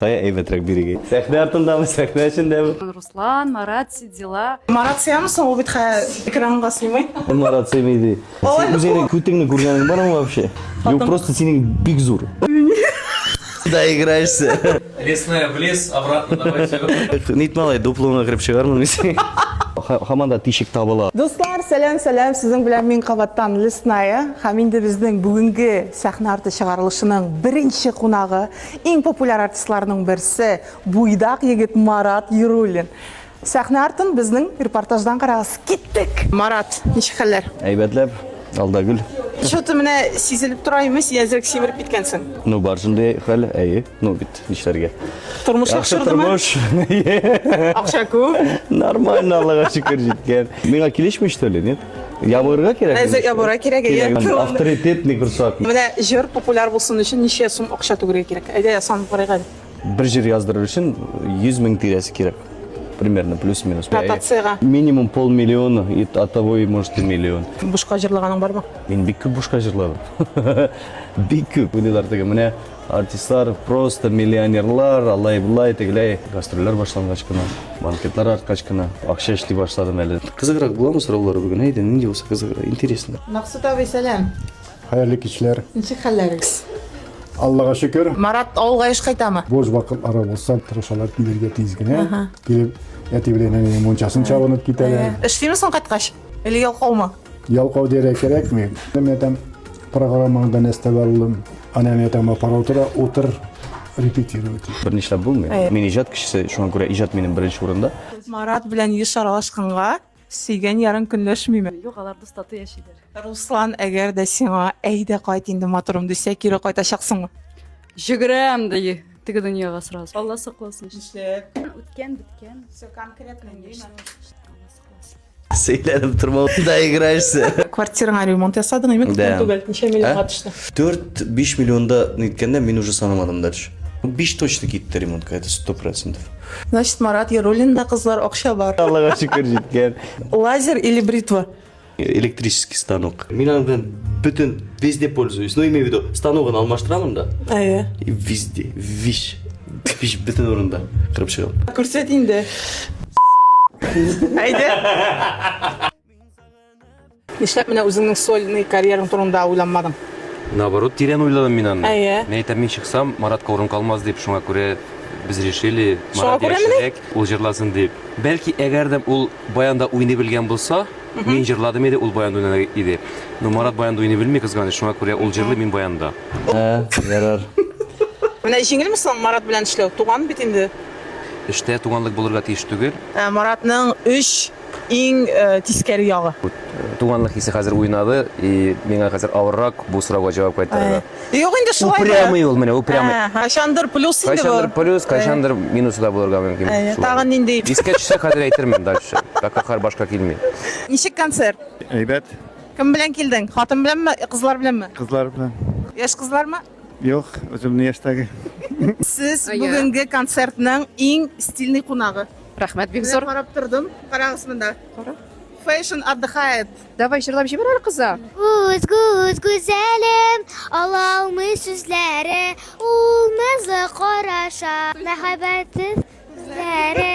Кая әйбәтрәк бирегә? Сәхнә артындамы, сәхнә эчендәме? Руслан, Марат, все дела. Марат сыямы соң? Ул бит хә экранга сыймый. Марат сыймый ди. Син үзеңнең күтеңне күргәнең бармы вообще? Юк, просто синең бик зур. Доиграешься. Лесная в лес, обратно давай все. Нит малай, дуплоңа кереп чыгармын мин сиңа. Һаман да тишек табыла. Дуслар, сәлам, сәлам, сезнең белән мин кабаттан Лесная һәм инде безнең бүгенге сәхнә арты чыгарылышының беренче кунагы, иң популяр артистларның берсе, буйдак егет Марат Яруллин. Сәхнә артын безнең репортаждан карагыз. Киттек! Марат, ничек хәлләр? Әйбәтләп, алда гөл. Чё-то менә сизелеп тора име, син әзрәк симереп киткәнсең. Ну, бар шундый хәл, әйе. Ну бит, нишләргә. Тормыш Яхшы яхшырдымы? тормыш. Акча күп. Нормально, Аллага шөкер җиткән. Миңа килешми, что ли, нет? Ябыгырга кирәк. Әзер ябыгырга кирәк, әйе. Авторитетный корсак. Менә җыр популяр булсын өчен ничә сум акча түгәргә кирәк? Әйдә, санап карыйк әле. Бер җыр яздырыр өчен 100 мең тирәсе кирәк. Примерно, плюс-минус. Ротациягә. Минимум полмиллиона, и от того и может и миллион. Бушка җырлаганың бармы? Мин бик күп бушка җырладым. Бик күп. Уйлыйлар теге, менә артистлар просто миллионерлар, алай болай, тегеләй. Гастрольләр башлангач кына, банкетлар арткач кына акча эшли башладым әле. Кызыграк буламы сораулар бүген? Әйдә, нинди булса кызыграк, интересно. Максут абый, сәлам. Хәерле кичләр. Ничек хәлләрегез? Аллага шөкер. Марат авылга еш кайтамы? Буш вакытлары булса, тырышалар килергә тиз генә. Килеп, әти белән әнинең мунчасын чабынып китәләр. Эшлиме соң кайткач? Или ялкаумы? Ялкау дияргә кирәкми. Мен әйтәм, программаңда нәрсә бар, улым? Ана мен әйтәм, апара утыра, утыр, репетировать. Бер нишләп булмый. Мин иҗат кешесе, шуңа күрә иҗат минем беренче урында. Марат белән еш аралашканга сөйгән ярың көнләшмиме? Юк, алар дус тату яшиләр. Руслан, әгәр дә сиңа әйдә кайт инде матурым дисә, кире кайтачаксыңмы? Җөгерәм ди теге дөньяга сразу. Алла сакласын. Нишләп? Үткән, беткән. Все конкретно. Алла сакласын. Сөйләнеп торма, доиграешься. Квартираңа ремонт ясадың, әйме? Да. Күптән түгел. Ничә миллионга Ә? төште? 4-5 миллионда ниткәндә мин уже санамадым дальше. 5 точно китте ремонтка, это 100%. Значит, Марат Яруллинда кызлар акча бар. Аллага шөкер җиткән. Лазер или бритва? Электрический станок. Мин аның белән бөтен везде пользуюсь. Ну, имею в виду, станогын алмаштырамын да. Әйе. И везде, виш. Виш бөтен урында кырып чыгам. Күрсәт инде. Әйдә. Нишләп менә үзеңнең сольный карьераң турында уйланмадың? Наоборот, тирән уйладым мин аны. Әйе. Мин әйтәм, мин чыксам, Маратка урын калмас дип, шуңа күрә без решили, Шуңа Марат күрәмени? яшьрәк, ул җырласын дип. Бәлки, әгәр дә ул баянда уйный белгән булса, мин җырладым иде, ул баянда уйнар иде. Но Марат баянда уйный белми, кызганыч, шуңа күрә ул җырлый, мин баянда. Ә, ярар. Менә җиңелме соң Марат белән эшләү? Туган бит инде. Эштә туганлык булырга тиеш түгел. Ә Маратның өч Иң тискәре ягы. Туганлык хисе хәзер уйнады, и миңа хәзер авыррак бу сорауга җавап кайтарырга. Юк инде шулай да. Упрямый ул менә, упрямый. Кайчандыр плюс инде бу. Кайчандыр плюс, кайчандыр минусы да булырга мөмкин. Тагын нинди? Искә төшсә хәзер әйтермен дальше. Пока хәр башка килми. Ничек концерт? Әйбәт. Кем белән килдең? Хатын беләнме, кызлар беләнме? Кызлар белән. Яшь кызлармы? Юк, үземнең яшьтәге. Сез бүгенге концертның иң стильный кунагы. Рәхмәт бик зур. Карап тордым. Карагыз монда. Кара. Fashion отдыхает. Давай җырлап җибәр әле, кыза. Күз, күз, гүзәлем, ала алмый сүзләре, ул назлы караша, мәхәббәтсез күзләре.